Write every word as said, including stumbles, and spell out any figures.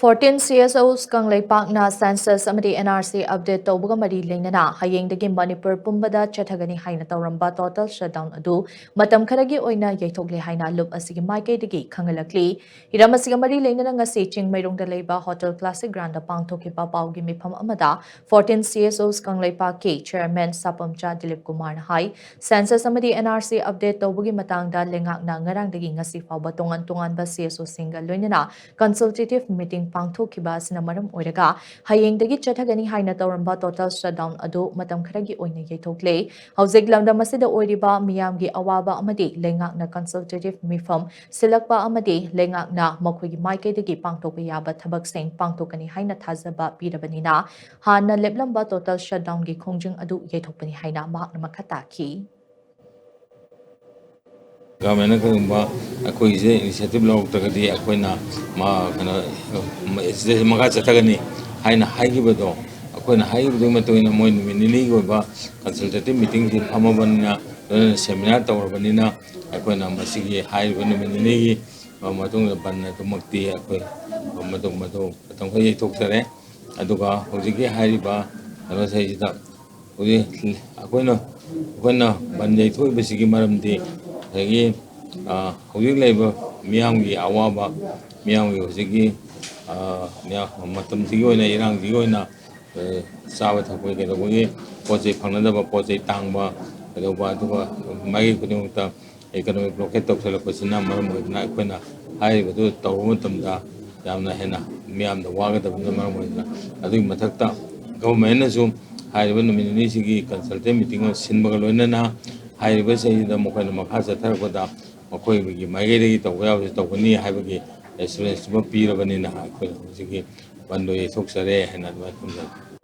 Fourteen C S Os ꯀꯪꯂꯩꯄꯥꯛꯅ census ꯑꯃꯗꯤ N R C update ꯇꯧꯕꯒ ꯃꯔꯤ ꯂꯩꯅꯅ ꯍꯌꯦꯡꯗꯒꯤ ꯃꯅꯤꯄꯨꯔ ꯄꯨꯝꯕꯗ ꯆꯠꯊꯒꯅꯤ ꯍꯥꯏꯅ ꯇꯧꯔꯝꯕ total shutdown ꯑꯗꯨ ꯃꯇꯝ ꯈꯔꯒꯤ ꯑꯣꯏꯅ ꯌꯩꯊꯣꯛꯂꯦ ꯍꯥꯏꯅ ꯂꯨꯞ ꯑꯁꯤꯒꯤ ꯃꯥꯏꯀꯩꯗꯒꯤ ꯈꯪꯍꯜꯂꯛꯂꯤ꯫ ꯍꯤꯔꯝ ꯑꯁꯤꯒ ꯃꯔꯤ ꯂꯩꯅꯅ ꯉꯁꯤ ꯆꯤꯡꯃꯩꯔꯣꯡꯗ ꯂꯩꯕ Hotel Classic Groundꯗ ꯄꯥꯡꯊꯣꯛꯈꯤꯕ ꯄꯥꯎꯒꯤ ꯃꯤꯐꯝ ꯑꯃꯗ fourteen C S Os ꯀꯪꯂꯩꯄꯥꯛꯀꯤ chairman ꯁꯥꯄꯝꯆꯥ ꯗꯤꯂꯤꯞ ꯀꯨꯃꯥꯔꯅ ꯍꯥꯏ, census ꯑꯃꯗꯤ N R C update ꯇꯧꯕꯒꯤ ꯃꯇꯥꯡꯗ ꯂꯩꯉꯥꯛꯅ ꯉꯔꯥꯡꯗꯒꯤ ꯉꯁꯤ ꯐꯥꯎꯕ ꯇꯣꯉꯥꯟ ꯇꯣꯉꯥꯟꯕ C S Oꯁꯤꯡꯒ ꯂꯣꯏꯅꯅ consultative meeting ꯄꯥꯡꯊꯣꯛꯈꯤꯕ ꯑꯁꯤꯅ ꯃꯔꯝ ꯑꯣꯏꯔꯒ ꯍꯌꯦꯡꯗꯒꯤ ꯆꯠꯊꯒꯅꯤ ꯍꯥꯏꯅ ꯇꯧꯔꯝꯕ total shutdown ꯑꯗꯨ ꯃꯇꯝ ꯈꯔꯒꯤ ꯑꯣꯏꯅ ꯌꯩꯊꯣꯛꯂꯦ꯫ ꯍꯧꯖꯤꯛ ꯂꯝꯗꯝ ꯑꯁꯤꯗ ꯑꯣꯏꯔꯤꯕ ꯃꯤꯌꯥꯝꯒꯤ ꯑꯋꯥꯕ ꯑꯃꯗꯤ ꯂꯩꯉꯥꯛꯅ consultative ꯃꯤꯐꯝ ꯁꯤꯜꯂꯛꯄ ꯑꯃꯗꯤ ꯂꯩꯉꯥꯛꯅ ꯃꯈꯣꯏꯒꯤ ꯃꯥꯏꯀꯩꯗꯒꯤ ꯄꯥꯡꯊꯣꯛꯄ ꯌꯥꯕ ꯊꯕꯛꯁꯤꯡ ꯄꯥꯡꯊꯣꯛꯀꯅꯤ ꯍꯥꯏꯅ ꯊꯥꯖꯕ ꯄꯤꯔꯕꯅꯤꯅ ꯍꯥꯟꯅ ꯂꯦꯞꯂꯝꯕ total shutdownꯒꯤ ꯈꯣꯡꯖꯪ ꯑꯗꯨ ꯌꯩꯊꯣꯛꯄꯅꯤ ꯍꯥꯏꯅ ꯃꯍꯥꯛꯅ ꯃꯈꯥ ꯇꯥꯈꯤ꯫ Governmentꯅ ꯀꯔꯤꯒꯨꯝꯕ ꯑꯩꯈꯣꯏꯒꯤꯁꯦ initiative ꯂꯧꯔꯛꯇ꯭ꯔꯒꯗꯤ ꯑꯩꯈꯣꯏꯅ ꯃꯥ-, ꯀꯩꯅꯣ, ꯁꯤꯗꯩ ꯃꯈꯥ ꯆꯠꯊꯒꯅꯤ ꯍꯥꯏꯅ ꯍꯥꯏꯈꯤꯕꯗꯣ, ꯑꯩꯈꯣꯏꯅ ꯍꯥꯏꯈꯤꯕꯗꯨꯒꯤ ꯃꯇꯨꯡ ꯏꯟꯅ ꯃꯣꯏ ꯅꯨꯃꯤꯠ ꯅꯤꯅꯤꯒꯤ ꯑꯣꯏꯕ consultative meetingꯁꯤ ꯐꯝꯃꯕꯅꯤꯅ, ꯂꯣꯏꯅꯅ seminar ꯇꯧꯔꯕꯅꯤꯅ, ꯑꯩꯈꯣꯏꯅ ꯃꯁꯤꯒꯤ ꯍꯥꯏꯔꯤꯕ ꯅꯨꯃꯤꯠ ꯅꯤꯅꯤꯒꯤ ꯃꯇꯨꯡꯗ ꯕꯟ ꯑꯗꯨꯃꯛꯇꯤ ꯑꯩꯈꯣꯏ ꯃꯇꯝ, ꯃꯇꯝ, ꯃꯇꯝ ꯈꯔ ꯌꯩꯊꯣꯛꯆꯔꯦ꯫ ꯑꯗꯨꯒ ꯍꯧꯖꯤꯛꯀꯤ ꯍꯥꯏꯔꯤꯕ ꯀꯩꯅꯣꯁꯤꯗꯩꯁꯤꯗ ꯍꯧꯖꯤꯛ ꯑꯩꯈꯣꯏꯅ, ꯑꯩꯈꯣꯏꯅ ꯕꯟ ꯌꯩꯊꯣꯛꯏꯕꯁꯤꯒꯤ ꯃꯔꯝꯗꯤ ꯉꯁꯥꯏꯒꯤ, ꯑ, ꯍꯧꯖꯤꯛ ꯂꯩꯔꯤꯕ ꯃꯤꯌꯥꯝꯒꯤ ꯑꯋꯥꯕ, ꯃꯤꯌꯥꯝꯒꯤ ꯍꯧꯖꯤꯛꯀꯤ, ꯑ, ꯃꯤꯌꯥꯝ-, ꯃꯇꯝꯁꯤꯒꯤ ꯑꯣꯏꯅ, ꯏꯔꯥꯡꯁꯤꯒꯤ ꯑꯣꯏꯅ, ꯑ, ꯆꯥꯕ ꯊꯛꯄꯒꯤ ꯀꯩꯗꯧꯕꯒꯤ ꯄꯣꯠ ꯆꯩ ꯐꯪꯅꯗꯕ, ꯄꯣꯠ ꯆꯩ ꯇꯥꯡꯕ ꯀꯩꯗꯧꯕ, ꯑꯗꯨꯒ ꯃꯥꯏꯀꯩ ꯈꯨꯗꯤꯡꯃꯛꯇ economic blockade ꯇꯧꯁꯜꯂꯛꯄꯁꯤꯅ ꯃꯔꯝ ꯑꯣꯏꯗꯨꯅ ꯑꯩꯈꯣꯏꯅ ꯍꯥꯏꯔꯤꯕꯗꯨ ꯇꯧꯕ ꯃꯇꯝꯗ ꯌꯥꯝꯅ ꯍꯦꯟꯅ ꯃꯤꯌꯥꯝꯗ ꯋꯥꯒꯗꯕꯅ ꯃꯔꯝ ꯑꯣꯏꯗꯨꯅ, ꯑꯗꯨꯒꯤ ꯃꯊꯛꯇ governmentꯅꯁꯨ ꯍꯥꯏꯔꯤꯕ ꯅꯨꯃꯤꯠ ꯅꯤꯅꯤꯁꯤꯒꯤ consultative meeting ꯑꯃ ꯁꯤꯟꯕꯒ ꯂꯣꯏꯅꯅ ꯍꯥꯏꯔꯤꯕꯁꯤꯡꯁꯤꯗ ꯃꯈꯣꯏꯅ ꯃꯈꯥ ꯆꯠꯊꯔꯛꯄꯗ ꯃꯈꯣꯏꯒꯤ ꯃꯥꯏꯀꯩꯗꯒꯤ ꯇꯧꯕ ꯌꯥꯕꯁꯤ ꯇꯧꯒꯅꯤ ꯍꯥꯏꯕꯒꯤ assurance ꯑꯃ ꯄꯤꯔꯕꯅꯤꯅ ꯑꯩꯈꯣꯏꯅ ꯍꯧꯖꯤꯛꯀꯤ ꯕꯟꯗꯣ ꯌꯩꯊꯣꯛꯆꯔꯦ ꯍꯥꯏꯅ ꯑꯗꯨꯃꯥꯏꯅ ꯊꯝꯖꯒꯦ꯫